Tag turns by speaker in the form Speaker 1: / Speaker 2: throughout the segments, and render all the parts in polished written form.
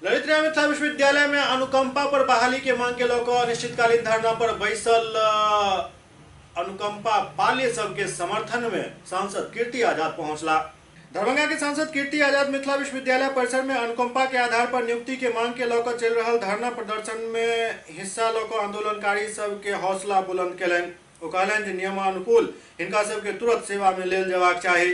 Speaker 1: ललित नारायण मिथिला विश्वविद्यालय में अनुकंपा पर बहाली के मांग के लऽ कऽ अनिश्चितकालीन धरना पर बैसल अनुकंपा पाल्य सबके समर्थन में सांसद कीर्ति आजाद पहुंचला। दरभंगा के सांसद कीर्ति आजाद मिथिला विश्वविद्यालय परिसर में अनुकंपा के आधार पर नियुक्ति के मांग के लऽ कऽ चलि रहल धरना प्रदर्शन में हिस्सा लऽ कऽ आंदोलनकारी सबके हौसला बुलंद केलनि। ओ कहलनि जे नियमानुकूल हिनका सबके तुरंत सेवा में लेल जयबाक चाही।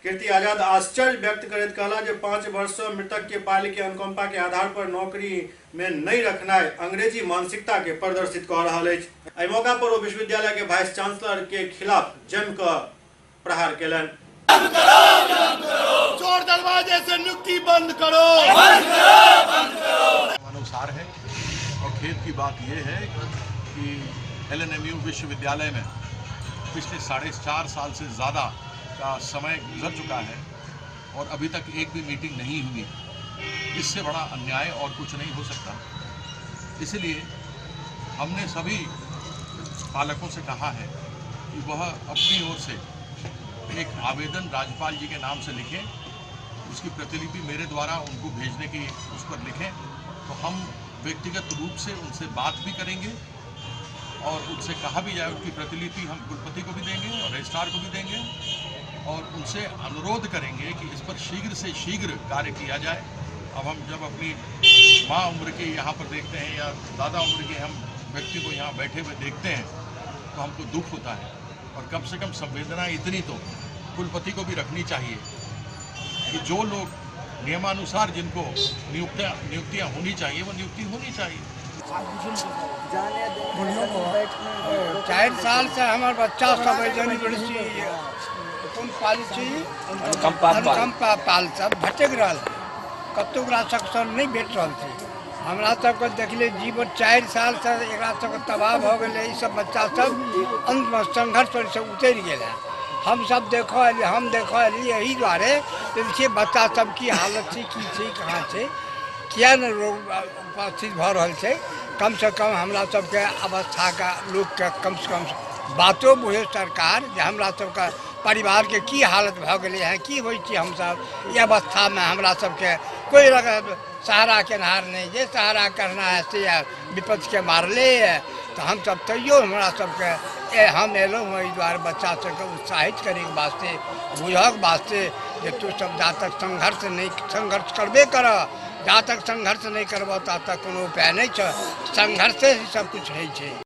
Speaker 1: कीर्ति आजाद आश्चर्य व्यक्त करैत कहला जे 5 वर्ष से मृतक के पाल्य के अनुकंपा के आधार पर नौकरी में नहीं रखनाइ अंग्रेजी मानसिकता के प्रदर्शित कऽ रहल अछि। एहि मौका पर ओ विश्वविद्यालय के वाइस चांसलर के खिलाफ जमि कऽ प्रहार केलनि।
Speaker 2: चोर दरवाजे से नियुक्ति बंद करो,
Speaker 3: बंद करो। अनुसार है और खेद की बात यह है कि एलएनएमयू विश्वविद्यालय में पिछले 4.5 साल से ज़्यादा का समय गुजर चुका है और अभी तक एक भी मीटिंग नहीं हुई। इससे बड़ा अन्याय और कुछ नहीं हो सकता। इसलिए हमने सभी पालकों से कहा है कि वह अपनी ओर से एक आवेदन राज्यपाल जी के नाम से लिखें, उसकी प्रतिलिपि मेरे द्वारा उनको भेजने की उस पर लिखें, तो हम व्यक्तिगत रूप से उनसे बात भी करेंगे और उनसे कहा भी जाए, उनकी प्रतिलिपि हम कुलपति को भी देंगे और रजिस्ट्रार को भी देंगे और उनसे अनुरोध करेंगे कि इस पर शीघ्र से शीघ्र कार्य किया जाए। अब हम जब अपनी माँ उम्र के यहाँ पर देखते हैं या दादा उम्र के हम व्यक्ति को यहाँ बैठे हुए देखते हैं तो हमको दुख होता है और कम से कम संवेदना इतनी तो कुलपति को भी रखनी चाहिए कि जो लोग नियमानुसार जिनको नियुक्तियाँ होनी चाहिए वो नियुक्ति होनी चाहिए।
Speaker 4: 4 साल से हमारे बच्चा सब कोन पाल छी अनुकंपा पाल सब भटक रहा है, कतौ ओकरा सबसँ नहीं भेट रहल छै। हमरा सबके देखले जीवन 4 साल से एकरा सबके तबाह भऽ गेलै। ई सब बच्चा सब अंतमे संघर्ष पर से उतरि गेल है। हम सब देखऽ एलियै, हम देखऽ एलियै एहि दुआरे देखिए बच्चा सब की हालत छै, की छै, कहाँ छै, किया ने लोग उपस्थित भऽ रहल छै। कम से कम हमरा सबके अवस्थाके लोकके कम से कम बातो बुझे सरकार जे हमरा सबके परिवार के की हालत भऽ गेलै हँ, की होइ छै। हमसब ई अवस्थामे हमरा सबके कोई सहारा केनहार नहीं, जे सहारा करना है से विपक्ष के मारले है। तो हम सब तैयो हमरा सबके हम एलहुँ हँ एहि दुआरे बच्चा सबके उत्साहित करैके वास्ते, बुझऽके वास्ते जे तू सब जा तक संघर्ष करबे करऽ, जा तक संघर्ष नहीं करबऽ ता तक कोनो उपाय नहीं छै। संघर्षे ही सब कुछ होइ छै।